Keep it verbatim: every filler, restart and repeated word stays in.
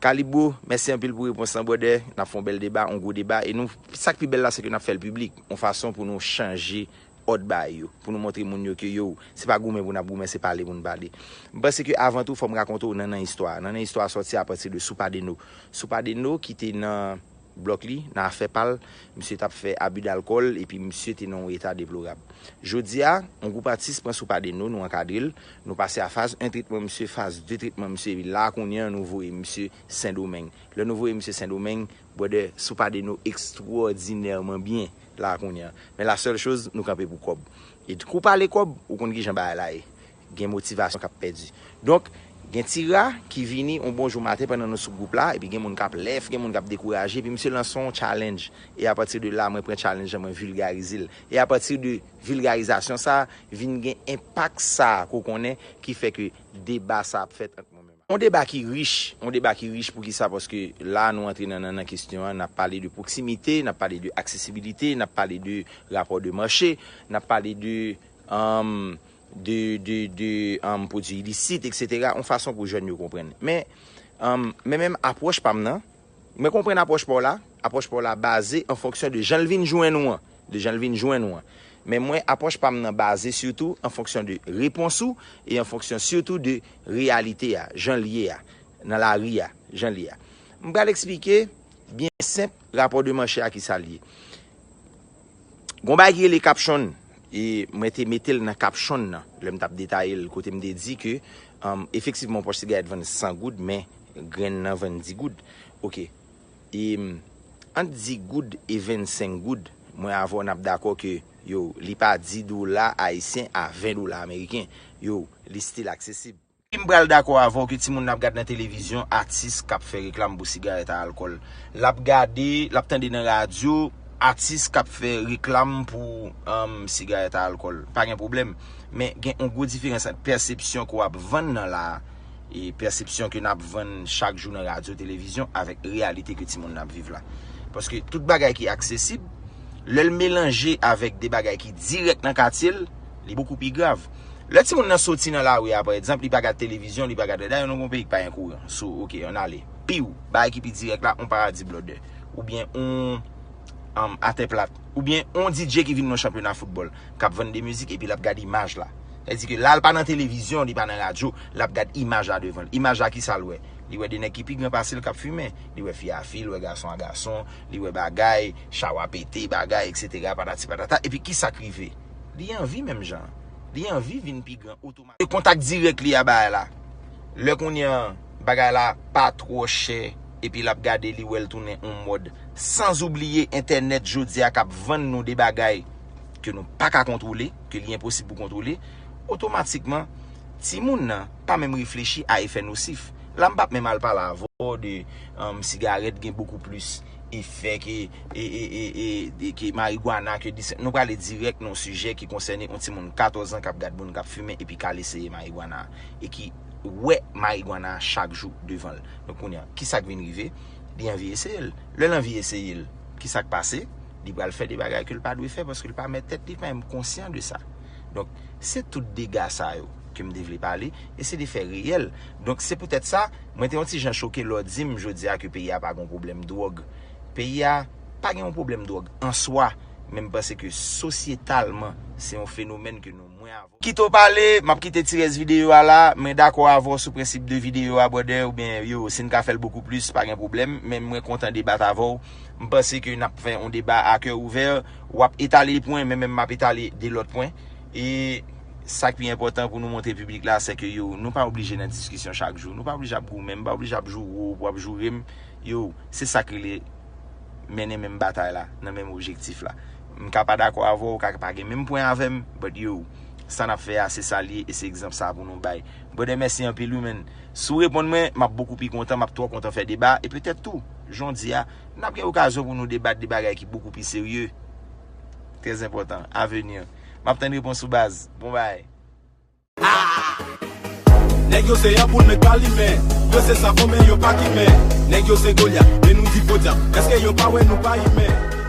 Kalibro, mèsi anpil pou repons lan, brother. N ap fè yon bèl deba, yon gwo deba. E nou, sa k pi bèl la, se ke n ap fè l piblik. Yon fason pou nou chanje òd bagay yo. Pou nou montre moun yo ke, yo, se pa goumen pou n ap goumen, se pale pou n pale. M panse ke avan tou, fò m rakonte w nannan istwa a. Nannan istwa a sòti apati de Soupadeno. Soupadeno ki te nan blòk li, nan afè pa l, misye t ap fè abi dalkòl, epi misye te nan yon eta deplorab. Jodi a, yon gwoup atis pran Soupadeno, nou ankadre l, nou pase a faz en tretman misye, faz de tretman misye, epi la kounye a nou voye misye Sendomeng. Lè nou voye misye Sendomeng, brother, Soupadeno ekstwòdinèman byen la kounye a. Men la sèl choz, nou kanpe pou kòb. E kou pale kòb, ou konn kijan bagay la ye. Gen motivasyon k ap pèdi. Donk, gen Tira ki vini yon bon jou maten pandan nou sou gwoup la, epi gen moun k ap lèf, gen moun k ap dekouraje, epi misye lanse yon challenge. E apati de la, mwen pran challenge lan, mwen vilgarize l. E apati de vilgarizasyon sa, vin gen enpak sa ke w konnen ki fè ke deba sa ap fèt ant mwen menm. Yon deba ki rich, yon deba ki rich poukisa? Paske la nou antre nan, nan, nan kesyon an, n ap pale de pwoksimite, n ap pale de aksesibilite, n ap pale de rapò de mache, n ap pale de, um, de, de, de um, pwodui ilisit, etsetera, yon fason pou jèn yo konprann. Men, um, men menm apwòch pa m nan, mwen konprann apwòch pa w la, apwòch pa w la baze an fonksyon de jan l vin jwenn ou an, de jan l vin jwenn ou an. Men mwen, apwòch pa m nan baze sitou an fonksyon de repons ou e an fonksyon sitou de reyalite a, jan l ye a, nan lari a, jan l ye a. M pral eksplike byen senp rapò de mache a kisa l ye. Gon bagay ki rele caption, e mwen te mete l nan caption nan, lè m t ap detaye l, kote m te di ke, um, efektivman, yon pòch sigarèt vann san goud, men grenn nan vann dis goud. Oke. E, um, ant dis goud e vennsenk goud, mwen avè w n ap dakò ke, yo, li pa dis dola ayisyen a ven dola ameriken. Yo, li still aksesib. M pral dakò avè w ke timoun n ap gad nan televizyon, atis k ap fè reklam pou sigarèt a alkòl. L ap gade, l ap tande nan radyo, atis k ap fè reklam pou, um, sigarèt a alkòl. Pa gen pwoblèm. Men gen yon gwo diferans ant pèsepsyon ke w ap vann nan la a, e pèsepsyon ke n ap vann chak jou nan radyo, televizyon, avèk reyalite ke timoun nan ap viv la. Paske tout bagay ki aksesib, lè l melanje avèk de bagay ki dirèk nan katye l, li bokou pi grav. Lè timoun nan soti nan lari a, pa egzanp, li pa gad televizyon, li pa gad, dayè nou gon peyi ki pa gen kouran. So, oke, ann ale. Piw, bagay ki pi dirèk la, on paradi blòdè. Oubyen on, um, atè plat. Oubyen on D J ki vin nan chanpyona foutbòl, k ap vann de mizik, epi l ap gad imaj la. Sa vle di ke la, l pa nan televizyon, li pa nan radyo, l ap gad imaj la devan l. Imaj la, kisa l wè? Li wè de nèg ki pi gran pase l k ap fimen. Li wè fi a fi, li wè gason a gason, li wè bagay, chawa pete, bagay, etsetera, patati patata. Epi kisa k rive? Li anvi menm jan. Li anvi vin pi gran otomatikman. E kontak dirèk li a bagay la. Lè kounye a bagay la pa twò chè, epi l ap gade li wè l tounen on mòd. Sanzoubliye entènèt jodi a k ap vann nou de bagay ke nou pa ka kontwole, ke li enposib pou kontwole, otomatikman, timoun nan pa menm reflechi a efè nosif. La, m p ap menm al pale avè w de, um, sigarèt gen bokou plis efè ke, e, e, e, e, de, ke marigwana, ke dis-, nou prale dirèk nan yon sijè ki konsène yon timoun katòz an k ap gad moun k ap fimen epi k al eseye marigwana e ki wè marigwana chak jou devan l. Donk, kounye a, kisa k vin rive? Li anvi eseye l. Lè l anvi eseye l, kisa k pase? Li pral fè de bagay ke l pa dwe fè paske l pa mèt tèt li, li pa menm konsyan de sa. Donk, se tout dega sa yo ke m te vle pale, e se de fè reyèl. Donk, se poutèt sa, mwen te yon ti jan choke lè w di m jodi a ke peyi a pa gen yon pwoblèm dwòg. Peyi a pa gen yon pwoblèm dwòg an swa, men m panse ke sosyetalman, se yon fenomèn ke nou mwen avè w. Kite w pale, m ap kite ti rès videyo a la, mwen dakò avè w sou prensip de videyo a, brother, oubyen, yo, si n ka fè l bokou plis, pa gen pwoblèm, men mwen kontan debat avè w. M panse ke n ap fè yon deba a kè ouvè, w ap etale pwen, men menm m ap etale de lòt pwen. E sa k pi enpòtan pou nou montre piblik la, se ke, yo, nou pa oblije nan diskisyon chak jou. Nou pa oblije ap goumen, m pa oblije ap joure w pou w ap joure m. Yo, se sa k rele mennen menm batay la, nan menm objektif la. M ka pa dakò avè w, w ka pa gen menm pwen avè m, but yo, sa n ap fè a, se sa l ye, e se egzanp sa pou nou bay. Brother, mèsi anpil wi, man. Si w reponn mwen, m ap bokou pi kontan, m ap twò kontan fè deba, e petèt tou, jan w di a, n ap gen okazyon pou nou debat de bagay ki bokou pi serye. Trè enpòtan, avenir. M ap tann repons ou, baz. Bon bagay. Nèg yo se yanpoul, men k pa limen. Yo se savon, men yo pa kimen. Nèg yo se Golyat, men nou di podyab. Èske yo pa wè nou pa imen?